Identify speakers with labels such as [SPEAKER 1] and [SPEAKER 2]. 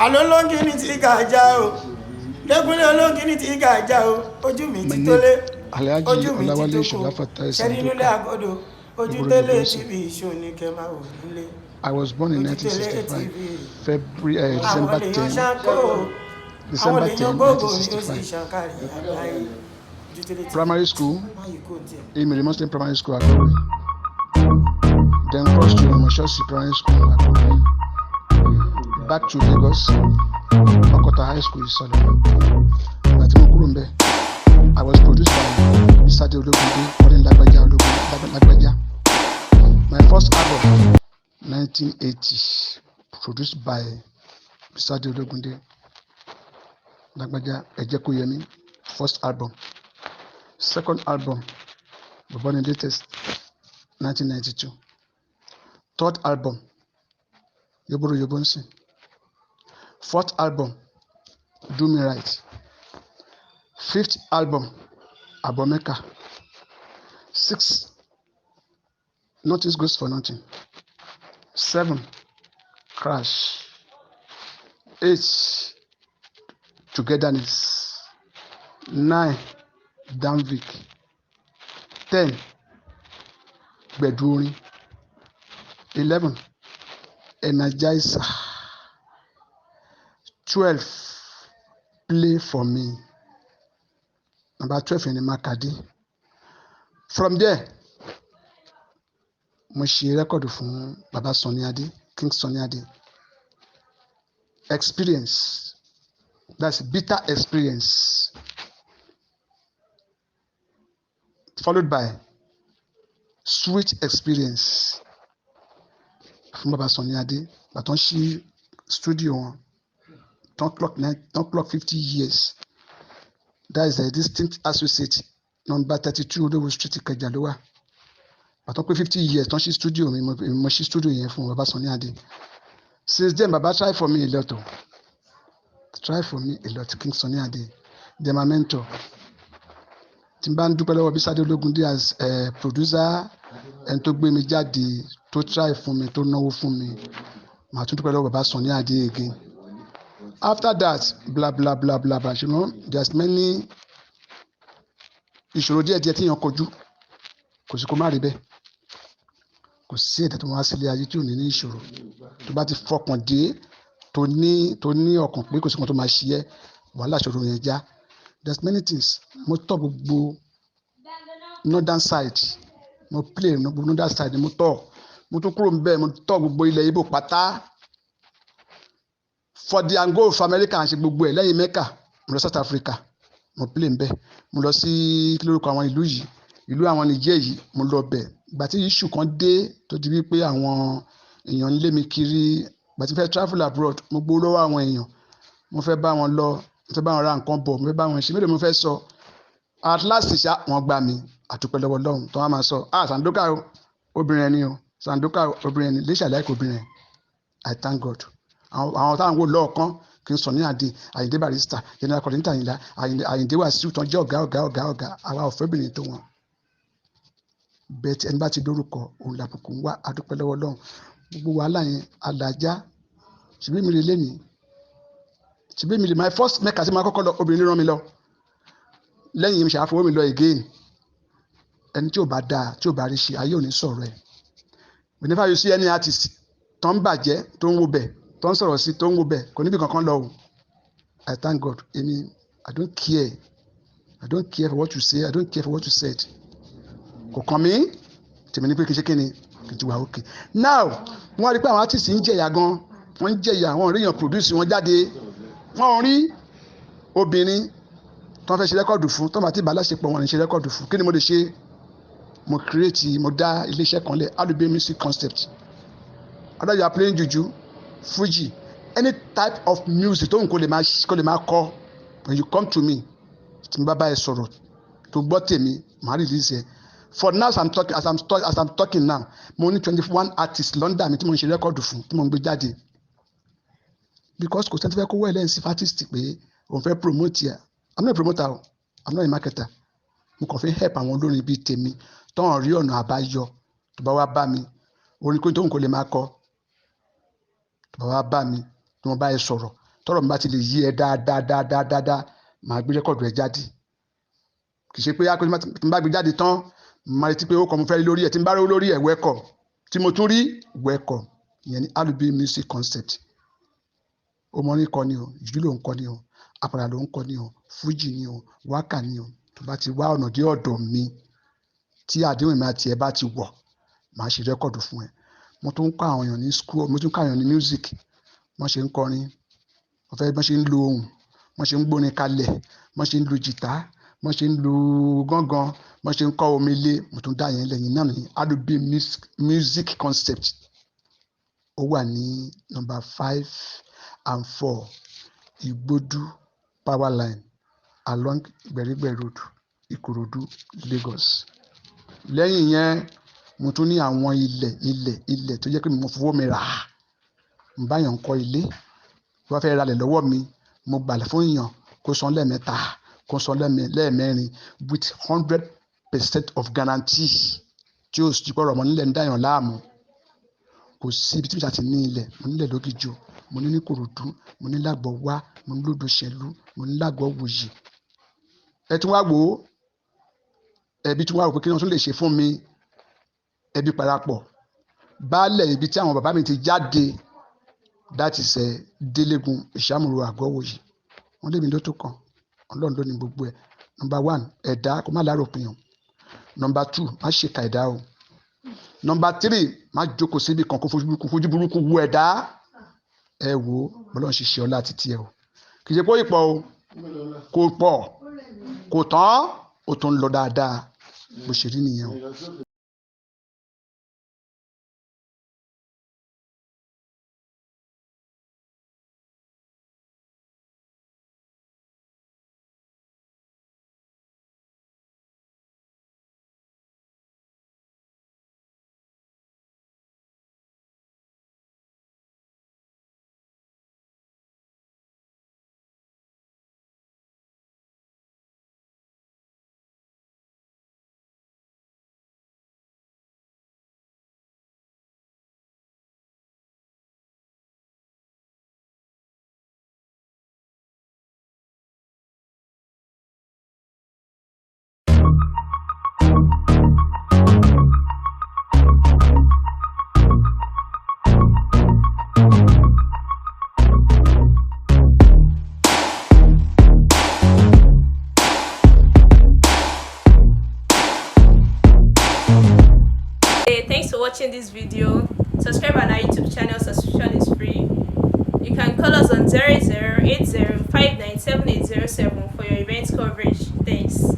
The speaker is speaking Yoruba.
[SPEAKER 1] Àlọ́ olóńgìní tí gàjà o, Dẹ́kunlé, olóńgìní tí gàjà o, ojú mi
[SPEAKER 2] My
[SPEAKER 1] ti
[SPEAKER 2] name
[SPEAKER 1] tólé,
[SPEAKER 2] Alhaji
[SPEAKER 1] ojú mi ti
[SPEAKER 2] Ọláwálé
[SPEAKER 1] tóko
[SPEAKER 2] Ìṣọ̀lá Fatai
[SPEAKER 1] ṣẹ́rí nílé
[SPEAKER 2] Sandoka
[SPEAKER 1] àgọ́dọ̀ ojú
[SPEAKER 2] Ògbóròjò
[SPEAKER 1] tẹ́lẹ̀
[SPEAKER 2] Bọ́sẹ̀.
[SPEAKER 1] TV ṣó ní kẹ́ máa wò nílé.
[SPEAKER 2] I was born in
[SPEAKER 1] Ojú tẹ́lẹ̀
[SPEAKER 2] 1965,
[SPEAKER 1] TV.
[SPEAKER 2] February,
[SPEAKER 1] Àwọn
[SPEAKER 2] December
[SPEAKER 1] lèèyàn
[SPEAKER 2] 10,
[SPEAKER 1] ṣáńkó, àwọn
[SPEAKER 2] December
[SPEAKER 1] lèèyàn
[SPEAKER 2] 10,
[SPEAKER 1] gbogbo ni ó sì
[SPEAKER 2] 1965.
[SPEAKER 1] ṣàǹkárì àgbáyé. Ojú tẹ́lẹ̀ TV.
[SPEAKER 2] Primary school,
[SPEAKER 1] Má yìí kò tiẹ̀.
[SPEAKER 2] Emiri Muslim Primary School, Akure. Then crossed to Moshosi Primary School, Akure. Back to Lagos, Okota High School, Isolo. Ìgbà tí mo kúrò ńbẹ̀, I was produced by Bisade Ologunde, Colin Lagbaja Ologun Lagbaja. My first album, 1980, produced by Bisade Ologunde Lagbaja, Ẹ̀jẹ̀kóyẹmí, first album. Second album, Boboni Latest, 1992. Third album, Yoboro Yobonsin. Fourth album, Do Me Right. Fifth album, Abomeka. Six, Nothing Goes for Nothing. Seven, Crash. Eight, Togetherness. Nine, Danvik. 10, Gbẹ̀du Orin. 11, Energizer. 12, Play for Me. Number 12 yẹn ni Makadi. From there, mo ṣe record fún Baba Sunny Adé, King Sunny Adé. Experience, that's Bitter Experience, followed by Sweet Experience fún Baba Sunny Adé. Bàtàn ṣí studio wọn tán, clock nine tán, clock 50 years. That is a distinct associate, number 32 Olówó Street, Ìkẹjà ló wà. Bàtàn pé 50 years tán ṣí studio mi, mo ṣí studio yẹn fún Baba Sunny Adé. Since then, Baba try for me a lot o, try for me a lot. King Sunny Adé, they my mentor. Tí n bá ń dúpẹ́ lọ́wọ́ Bísádé Ológundé as producer, ẹni tó gbé mi jáde, tó try fún mi, tó náwó fún mi, màá tún dúpẹ́ lọ́wọ́ Baba Sunny Adé again. After that, bla bla bla bla bla, there's many ìṣòro díẹ̀ díẹ̀ tí èèyàn kojú. Kò sí kó má rí bẹ́ẹ̀, kò sí ẹ̀dá tó máa wá sílé ayé tí ò ní ní ìṣòro. Tó bá ti fọkàn dé, tó ní ọkàn pé kò sí kan tó máa ṣe ẹ́, wàhálà ìṣòro yẹn já. There's many things. Mo tọ́ gbogbo northern side, mo play gbogbo northern side, mo tọ́, mo tún kúrò níbẹ̀, mo tọ́ gbogbo ilẹ̀ Ìgbò pátá for the ango for America, ṣe gbogbo ẹ̀ lẹ́yìn Mecca. Mo lọ South Africa, mo play níbẹ̀. Mo lọ sí, kí lórúkọ àwọn ìlú yìí, ìlú àwọn Niger yìí, mo lọ bẹ̀. Ìgbà tí issue kan dé tó di wípé àwọn èèyàn ń lé mi kiri, ìgbà tí mo fẹ́ travel abroad, mo gbowó lọ́wọ́ àwọn èèyàn, mo fẹ́ bá wọn lọ, mo fẹ́ bá wọn ra nǹkan bọ̀, mo fẹ́ bá wọn ṣe mélòó mo fẹ́ sọ. At last ṣá, wọ́n gbà mí, àtúpẹ́ lọ́wọ́ Ọlọ́run. Tó wọ́n máa sọ, "Ah, Sandoka o, obìnrin ẹni o, Sandoka o, obìnrin ẹni léṣà láìkó obìnrin." I thank God. Àwọn táwọn wò lọ́ọ̀kan kí n sọ ní àdé, Àyìndé Barrister, General Kollington Àyìnlá, Àyìndé Wàsíù, tán jẹ́ ọ̀gá ọ̀gá ọ̀gá ọ̀gá. Àwa ò fẹ́ obìnrin tó wọn bẹ́ẹ̀. Tí ẹni bá ti lórúkọ òun làbùkù ń wá. Adúpẹ́ lọ́wọ́ Ọlọ́run, gbogbo wàhálà yẹn àlàjá. Ṣùgbọ́n mi rè lénìí, ṣùgbọ́n mi rè, my first Mecca tí mo kọ́kọ́ lọ, obìnrin ló rán mi lọ. Lẹ́yìn mi ṣàfọwọ́ mi lọ again. Ẹni tí ò bá dáa, tí ò bá rí ṣe, ayé ò ní sọ̀rọ̀ ẹ̀. Whenever you see any artist tó ń bàjẹ́, tó ń wo bẹ̀, tó ń sọ̀rọ̀ sí, tó ń wo bẹ̀, kò níbi kankan lọ o. I thank God. Èmi, I don't care, I don't care for what you say, I don't care for what you said. Kò kàn mí. Tèmi ní pé kí n ṣe kí ni, kí n ti wà okay. Now, wọ́n rí pé àwọn artist ń jẹ̀yà gan, wọ́n ń jẹ̀yà. Wọ́n rí èèyàn produce wọn jáde, wọ́n rí obìnrin tó ń fẹ́ ṣe record fún, tó ń bá ti bá aláṣepọ̀, wọn ní ṣe record fún. Kí ni mo lè ṣe? Mo create, mo dá iléeṣẹ́ kan lẹ̀, Alube Music Concept. Either you are playing juju, fuji, any type of music tó ń kó lè máa kọ, when you come to me, tí mo bá bá ẹ sọ̀rọ̀, tó gbọ́ tèmi, màá release ẹ. For now, as I'm talking now, mo ní 21 artists London mi tí mo ń ṣe record fún, tí mo ń gbé jáde, because kò sẹ́ni tó fẹ́ kó wọ́ ẹ̀ lẹ́yìn sí artist pé òun fẹ́ promote ẹ̀. I'm not a promoter o, I'm not a marketer. Mo kàn fẹ́ help àwọn olórin bíi tèmi tọ́hàn rí ọ̀nà àbáyọ. Tó bá wá bá mi, orin kó tóun kò lè máa kọ, tó bá wá bá mi, tí wọ́n bá ẹ sọ̀rọ̀. Tọ́rọ̀ mi bá ti lè yí ẹ dáadáa dáadáa dáadáa, màá gbé record ẹ jáde. Kì í ṣe pé tí n bá gbé jáde tán, màá retí pé ó kọ́ mo fẹ́ rí lórí ẹ̀. Tí n bá rí lórí ẹ̀, welcome. Tí mo tún rí, welcome. Ìyẹn ní Alubi Music Concept. Ó mọ orin kọ ni o, jùjú ló ń kọ ni o, àpàlà ló ń kọ ni o, fújì ni o, wákà ni o. Tó bá ti wá ọ̀nà dé ọ̀dọ̀ mi, tí àdéhùn mi àti ẹ bá ti wọ̀, màá ṣe record fún ẹ. Mo tún ń kọ́ àwọn èèyàn ní school, mo tún ń kọ́ àwọn èèyàn ní music, wọ́n ṣe ń kọrin, wọ́n fẹ́ bọ́n ṣe ń lo ohùn, wọ́n ṣe ń gbórin kalẹ̀, wọ́n ṣe ń lu jìtá, wọ́n ṣe ń lu gángan, wọ́n ṣe ń kọ́ omele. Mo tún dá yẹn lẹ́yìn náà ní Alubi Music Concept. Ó wà ní number 5 and 4 Igbodu Power Line, along Gbẹ̀rígbẹ̀ Road, Ìkòròdú, Lagos. Lẹ́yìn yẹn, mo tún ní àwọn ilẹ̀ ilẹ̀ ilẹ̀ tó jẹ́ pé mo fowó mi rà á. Mo bá yàn kọ́ ilé, wọ́n fẹ́ ralẹ̀ lọ́wọ́ mi, mo gbà fún èèyàn kó san lẹ́ẹ̀mẹ́ta, kó san lẹ́ẹ̀mẹ́rin with 100% of guarantee, tí ó sì pọ̀rọ̀ mọ́ nílẹ̀ ń dàyàn láàmú. Kò sí ibi tí mi ti ní ilẹ̀. Mo nílẹ̀ lógìjò, mo ní ní Kòròdú, mo ní Lágbọ̀wá, mo ní Lódò Ṣẹ̀lú, mo ní Lágọ̀wòye. Ẹ tún wá wò ó, ẹbí tún wá wò pé kí wọ́n tún lè ṣe fún mi. Ẹbí parapọ̀ baálẹ̀ ibi tí àwọn bàbá mi ti jáde, that is Délégun Ìṣàmùrò Àgọ́wòye, wọ́n lé mi ló tó kàn. Ọlọ́run ló ní gbogbo ẹ̀. Number one, ẹ̀dá kó má láròpin o. Number two, má ṣèkà ẹ̀dá o. Number three, má jókòó síbi kan kó fojú burúkú wo ẹ̀dá. Ẹ wo bọ́lá ń ṣiṣẹ́ ọlá títí ẹ o. Kì í ṣe pé ó pọ̀ o, kò pọ̀, kò tán, ó tún ń lọ dáadáa. Bó ṣe rí nìyẹn o.
[SPEAKER 3] Hey, thanks for watching this video. Subscribe on our YouTube channel. Subscription is free. You can call us on 0080 for your event coverage. Thanks.